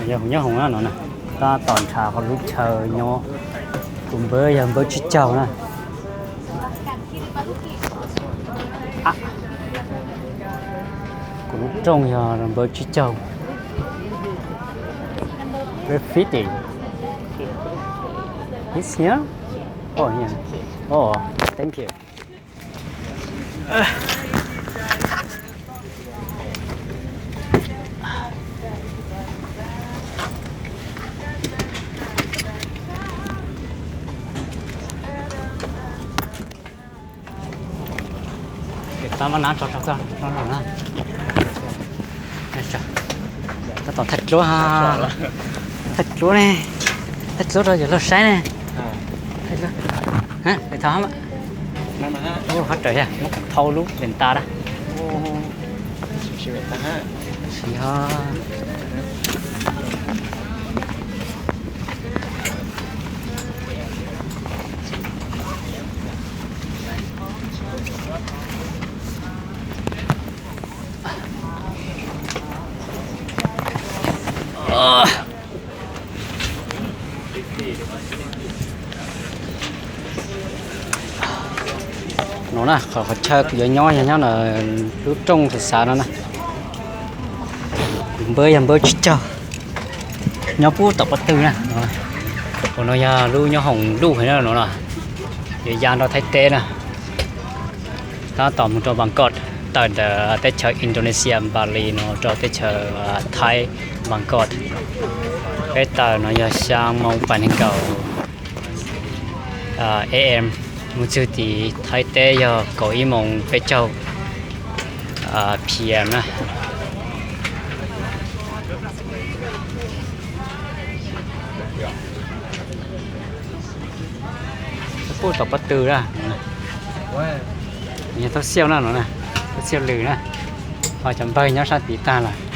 Yog kuv nyob hoom no na, tab tom nrhav qhov lub chaw nyob. Kuv npawb yog npawb tsib caug na. Kuv lub rooj yog npawb tsib caug. Very fitting. It's here? Oh, yeah. Oh, thank you. Tab mab nab tso rau koj no na. Tab tom thaij dluab, thaij dluab ne, thaij dluab rau yawg laug saib ne. Thaij dluab, qhov raws muab thau lub venta da. No na, qhov chaw kuv yuav nyob yog nyob na, lub rooj xav xav no na. Kuv npawb yog npawb tsib caug, nyob pub tom pob tw na. Ua no yog lub nyob hoom luj heev na no na, yuav ya nrog Thaib teb na. Tab tom mus rau Bangkok, tawm ntawm teb chaws Indonesia Bali no rau teb chaws Thaib Bangkok. Peb tawm no yog xya moo pais nees nkaum A M, mus txog tim Thaib teb yog kaum ib moo peb caug P M na. Pub tom pob tw na. Yog tau xiauj na no na, tau xiauj lwm na. Ho cov npawg nyob sab tid tag lawm.